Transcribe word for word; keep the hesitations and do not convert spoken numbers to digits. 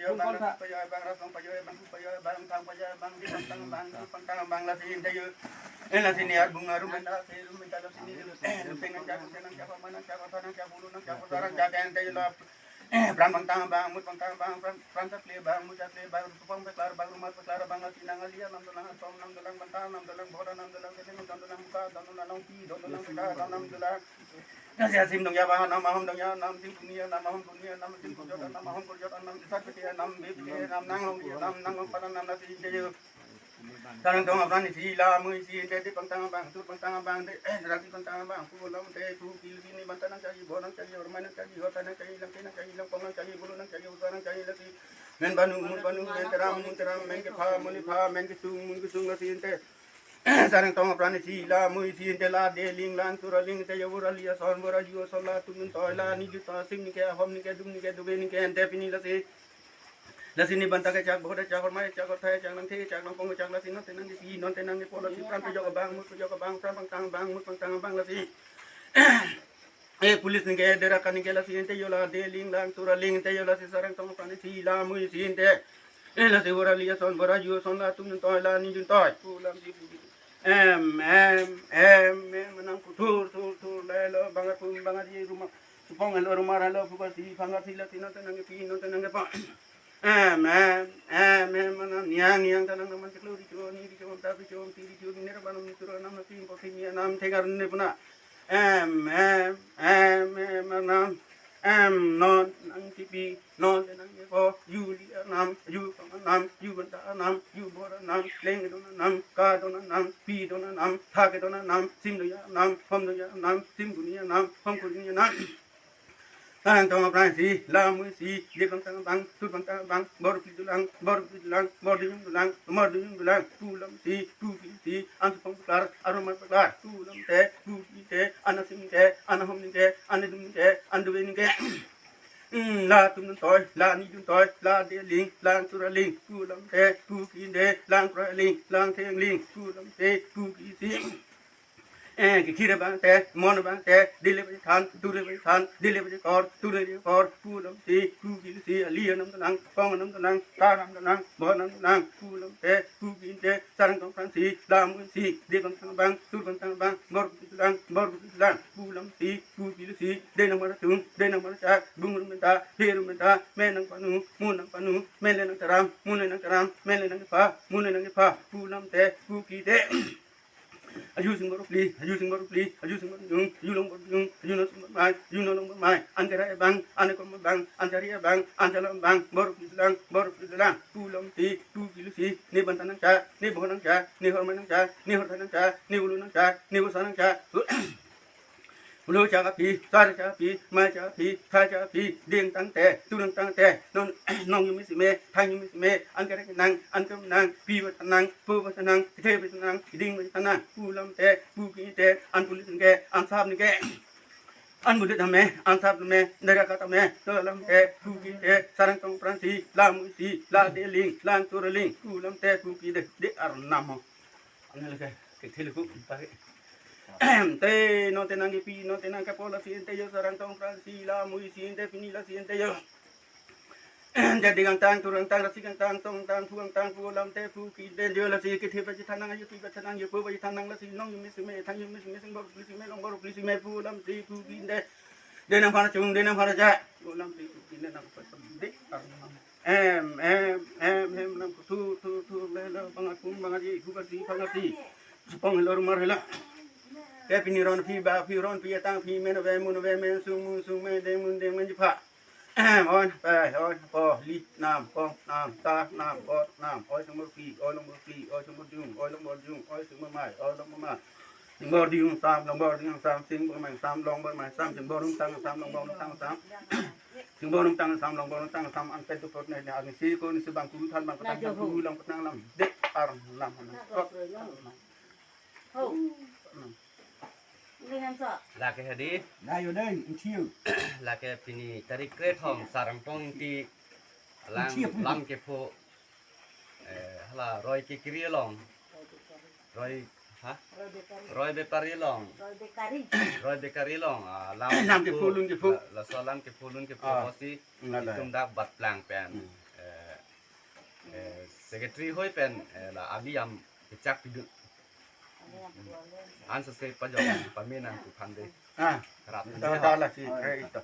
Payo bang, rasi payo bang, rasong payo bang, hu payo bang, thang payo bang, di pangtang bang, tu pangtang bang, lasi inte yo. Eh, lasi ni ar bunga rum enta, se rum enta, lasi ni rum, eh, rum teng nang jak, teng nang jak, pama nang jak, kota nang jak, bulu nang jak, kota nang jak, ente yo la. Eh, pran pangtang bang, mut pangtang bang, pran, pran chaple bang, mut chaple bang, supong peklar bang, rumar peklar bang, lasi nang alia nam dolang, asom nam dolang, banta nam dolang, boda nam dolang, teleng nam dolang, buka nam dolang, nongpi nam dolang, pita nam dolang. Nasi asim dong ya bang, nam ahom dong ya, nam sim punia, nam ahom punia, nam sim kurjot, nam ahom kurjot, nam isat pete, nam bip pete, nam nang long pete, nam nang long panan, nam lasi inte yo. Sarang tong apran isi, la mu isi, inte di pangtang bang, tu pangtang bang, de, eh, rasi pangtang bang, pu lam te, pu kil sini, banta nang chaji, bo nang chaji, ormai nang chaji, hota nang chaji, langke nang chaji, langpong nang chaji, bulu nang chaji, usa nang chaji, lasi. Men banu, mun banu, men teram, mun teram, men kepha, mun kepha, men kesung, mun kesung, lasi inte. Sarang tong apran isi, la mu isi, inte la de ling, lang tura ling, inte yo vur ali ason, vur aju ason, latum duntoi, la ni juntoi, sim ningke, ahom ningke, dum ningke, dove ningke, ente pini lasi. Lasi ni banta kechak, boda chak, ormai chak, orthai chak, langthe chak, langpong chak, lasi non tenang di pi, non tenang di po, lasi pran pejok abang, mut pejok abang, pran pangtang abang, mut pangtang abang, lasi. Eh, police ningke, dera ka ningke, lasi inte yo la de ling, lang tura ling, inte yo lasi sarang tong apran isi, la mu isi, inte. Eh, lasi vur ali ason, vur aju ason, latum duntoi, la ni juntoi. Pu lam si pu. Em, em, em, em, nang ku thur, thur, thur, le lo, bang apun, bang aji, rumah. Supong helo, rumah helo, buka si, bang si, lasi non tenang di pi, non tenang di po. Em, em, em, em, mana niang, niang, tanang naman chiklo richo, ni richo, ta richo, ti richo, ni nera banam ni tura nam na tim posi ni nam thegar ne puna. Em, em, em, em, mana. Em, non, nang tipi, non, nang po, ju li nam, ju pang nam, ju banta nam, ju bor nam, leng don nam, ka don nam, pi don nam, tha ke don nam, sim do ya nam, hom do ya nam, sim kuni ya nam, hom kuni ya nam. Tang tong apran si, la mu si, je pangtang bang, tu pangtang bang, bor pi dulang, bor pi dulang, bor duyung dulang, bor duyung dulang, pu lam si, pu pi si, an supong peklar, aromar peklar, pu lam te, pu pi te, an asim te, an ahom ningke, an adum ningke, an dove ningke. Hmm, latum duntoi, la ni duntoi, la de ling, lang tura ling, pu lam te, pu kin de, lang kra ling, lang theng ling, pu lam te, pu ki si. Eh, kekhir abang te, mon abang te, dile baji than, tule baji than, dile baji kor, tule baji kor, pu lam si, pu kil si, ali anam dolang, pong anam dolang, ta anam dolang, bo anam dolang, pu lam te, pu kin te, sarang tong apran si, la mu si, de pangtang bang, tu pangtang bang, bor pi dulang, bor pi dulang, pu lam si, pu kil si, de nang mara tung, de nang mara chak, bung rum benta, he rum benta, men nang panu, mun nang panu, men le nang teram, mun le nang teram, men le nang kepha, mun le nang kepha, pu lam te, pu ki te. Aju sing bor pli, aju sing bor pli, aju sing bor jung, aju long bor jung, aju nong sing bor mai, aju nong long bor mai. An kera abang, an kom abang, an chari abang, an chalam abang, bor pli lang, bor pli lang. Pu lam si, pu kil si, ne banta nang cha, ne bo nang cha, ne hormai nang cha, ne horthai nang cha, ne ulu nang cha, ne usa nang cha. Ulo cha ka pi, sar cha ka pi, mai cha ka pi, tha cha ka pi, ding tang te, tu ding tang te, non, nong yumi si me, thang yumi si me, an kera nang, an kam nang, pi ba nang, pu ba nang, the ba nang, ding ba nang, pu lam te, pu ki te, an police ningke, an sap ningke, an bulut tame, an sap tame, dera ka tame, to lam te, pu ki te, sarang tong apran si, la mu si, la de ling, lang tura ling, pu lam te, pu ki de, de arnam ho. Ano lake, kethil ku, pare. Te, non tenang ke pi, non tenang ke po, lasi ente yo, sarang tong apran si, la mu si, ente pini lasi ente yo. Jadi gang tang, turang tang, lasi gang tang, tong tang, puang tang, pu lam te, pu ki te yo, lasi kethe baji thanang, ayu ki baji thanang, yo pu baji thanang, lasi nong yumi si me, thang yumi si me, sing bor pli si me, long bor pli si me, pu lam si, pu ki te. De nang phara chung, de nang phara cha. Pu lam si, pu ki te nang phara chung, de, em, em, em, em, nang ku thur, thur, thur, le, le, bang akum, bang aji, ku ka si, bang asi. Supong helo, rumar helo. Ke pini ron phi, ba phi, ron phi, atang phi, men ave, mun ave, men sung, mun sung, men deng, mun deng, men jipha. Em, oi, pe, oi, po, li, nam, pong, nam, ta, nam, pot, nam, oi, sung bor phi, oi, long bor phi, oi, sung bor jung, oi, long bor jung, oi, sung bor mai, oi, long bor mai. Sing bor ding sam, long bor ding sam, sing bor mai sam, long bor mai sam, sing bor nung tang sam, long bor nung tang sam. Sing bor nung tang sam, long bor nung tang sam, an pen tu pot ne, ne, an si ko ni si bang kuru than bang patang than kuru lang patang lam. De arnam, arnam. Kot arnam. Ho. Arnam. Ini kan so. Lake hadi. Na yo dei, in thiu. Lake pini tarik kre thom Sarangtong Ingti alang, in thiu. Lam kepho. Eh, hala roi kekiri along. Roi, ha? Roi bepari along. Roi bekari. Roi bekari along. Ah, lam kepho, lun kepho. La, laso lam kepho, lun kepho. Ah, si, nada. Itum dak bat plang pen. Hmm. Eh, Eh, secretary hoi pen, eh, la abi am kechak pidun. Ansose pajok pame nangpuphan de. Ah, Rat. Dah, dah lah si. Eh, itu.